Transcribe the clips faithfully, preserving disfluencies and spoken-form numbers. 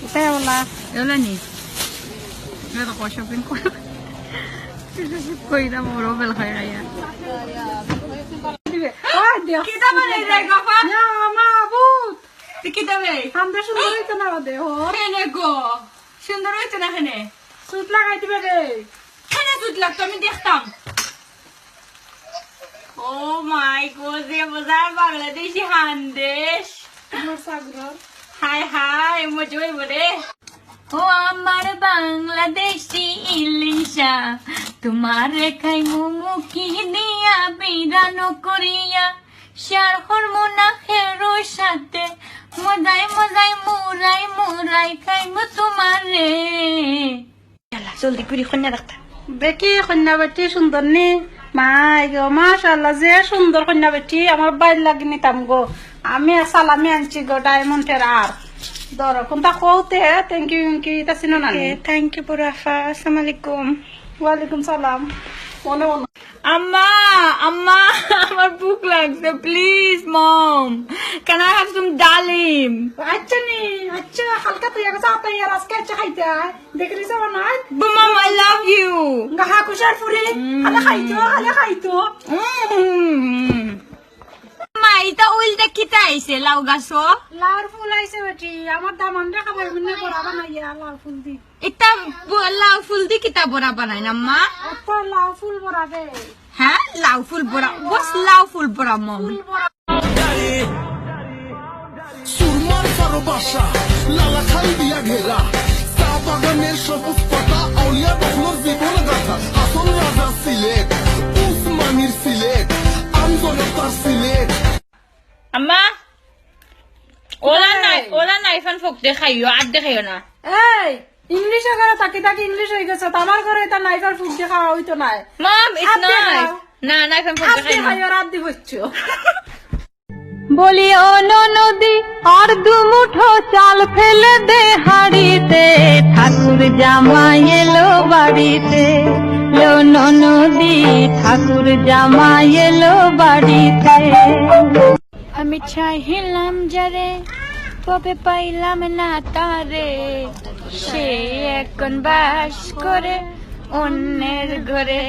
এগুলা নি? না তো কয় shopping করি। কই না মোরও বেল খাই খাইয়া। দিবে। ওই দেখ। কিতা বানাই রে গফা? না, মা, ভূত। তুই কিতা বে? আমরা সুন্দর হইতো না রে, ও। কেনে গো? সুন্দর হইতো না কেনে? সুত লাগাই দিবে রে। কেনে সুত লাগতো আমি দেখতাম। ও মাই গো, যে মজার বাংলাদেশি হান্দেশ। আমার সাগরর। হায় হায়, মজা হইব রে। ও আমার বাংলাদেশি ইলিশা, তোমারে খাইমু মুখি দিয়া বিরানো করিয়া, শেয়ার করমু না খেরোর সাথে, মজায় মজায় মুরাই মুরাই খাইমু তোমারে। ইয়াল্লা, জলদি করি কইন্যা দেখতা। দেখি কইন্যা বেটি সুন্দর নি? মাই গো, মাশাআল্লাহ, যে সুন্দর কইন্যা বেটি, আমার বাইর লাগি নিতাম গো। আমি আর সালামি আনছি গো, ডায়মন্ডের আর। ধরো, কোনটা কওতে, thank you, thank you, ইতা চিনো না নি? Okay, thank you, বুড়া আফা। আসসালামু আলাইকুম। ওয়ালাইকুম সালাম। মনে মনে। আম্মা, আম্মা, আমার ভুক লাগছে, please, mom. Can I have some ডালিম? আচ্ছা নি, আচ্ছা, হালকা তুই আগে চা তৈয়ার, আজকে আচ্ছা খাইতে আয়। দেখলি সব না? But mom, I love you. গাহা কুশার ফুরি, আলে খাইতো, আলে খাইতো। Mm. মা, ইটা উল্টা কিতা আইছে লাউ গাছো? লাউর ফুল আইছে বেটি, আমার দামানরে খাবার মনে বড়া বানাইয়া লাউ ফুল দি। ইটা ব-, লাউ ফুল দি কিতা বড়া বানাইন আম্মা? অত লাউ ফুল বড়া দে। হ্যাঁ, লাউ ফুল বড়া। What's লাউ ফুল বড়া, mom? ফুল বড়া। সুরমার চারো বাসা, লালা খাল দিয়া ঘেরা। চা বাগানের সবুজ পাতা, আউলিয়া বখলর জীবন গাথা। হাসন রাজা সিলেট, উসমানীর সিলেট, আম জনতার সিলেট। আম্মা, ওলা নাই, ওলা নাইফান ফোক দেখাইও, আর দেখাইও না। এই, ইংলিশে ঘরে থাকি থাকি ইংলিশ হয়ে গেছে, তো আমার ঘরে এটা নাইফান ফোক দেখাওয়া হইতো নায়। Mom, it's আর দেখাও। Nice. না, নাইফান ফোক আর দেখাইও না। দেখাইও, রাত দি হচ্ছে। বলি, ও ননদি, আর দু মুঠো চাল ফেলে দে হাঁড়িতে, ঠাকুর জামাই এলো বাড়িতে। লো ননদি, ঠাকুর জামাই এলো বাড়িতে। আমি চাইলাম যারে, তবে পাইলাম না তারে, সে এখন বাস করে অন্যের ঘরে।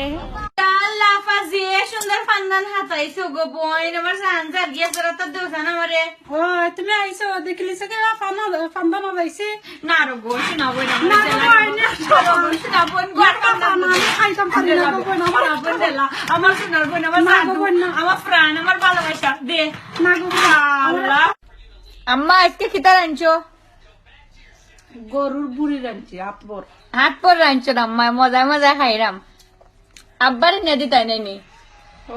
আল্লাহ, আফা যে সুন্দর ফান্দান হাতাইছো গো বইন, আমার সানজার গিয়া জরা তো দোকান আমারে। ও, তুমি আইছো, দেখলি সে কে ফান্দান, ফান্দান হাতাইছি? না রো গো, শোনা বইন, আমার না গো, জানা বইন, না। না রো গো, শোনা বইন, গো, আর ফান্দান না, আমি খাইতাম পারি না গো বইন, আমার শোনা বইন দিলা, আমার সোনার বইন, আমার না গো জাদু, বইন, না। আমার প্রাণ, আমার ভালোবাসা, দে। না গো বইন, আল্লাহ। আম্মা, আজকে কিতা রানছো? গরুর বুড়ি রানছি, আতপর। আতপর রানছো না, মা-, মজায় মজায় খাইরাম। আব্বারে নিয়া দিতায় নাইনি?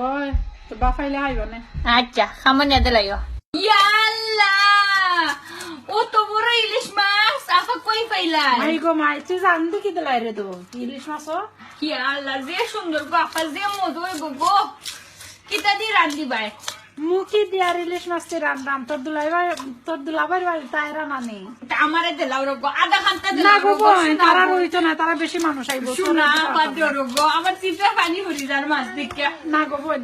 ওই, তো বাফাইলে আইবা না। আচ্ছা, খামো নিয়া দিলাইও। ইয়া আল্লাহ! অত বড় ইলিশ মাছ, আফা কই পাইলা? মাই গো মাই, তুই জানবি কি দিলাই রে তো? ইলিশ মাছ ও? ইয়া আল্লাহ, যে সুন্দর গো, আফা যে মজা হইব গো। কিতা দি রান্ধি ভাই? মুখি দিয়া ইলিশ মাছ দি রান্ধাম। তোর দুলাভাই, তোর দুলাভাইর বাড়ি তাই রানানি। তা আমারে দিলাও রো গো, আধা ঘন্টা না দিলাও গো রো গো, বইন, শোনা তারা বইন। রইতো না, তারা বেশি মানুষ আইবো। শোনা, তোরা বাদ দিও রো গো, আমার চিপে পানি হরি যার মাছ দিকে। না গো বইন।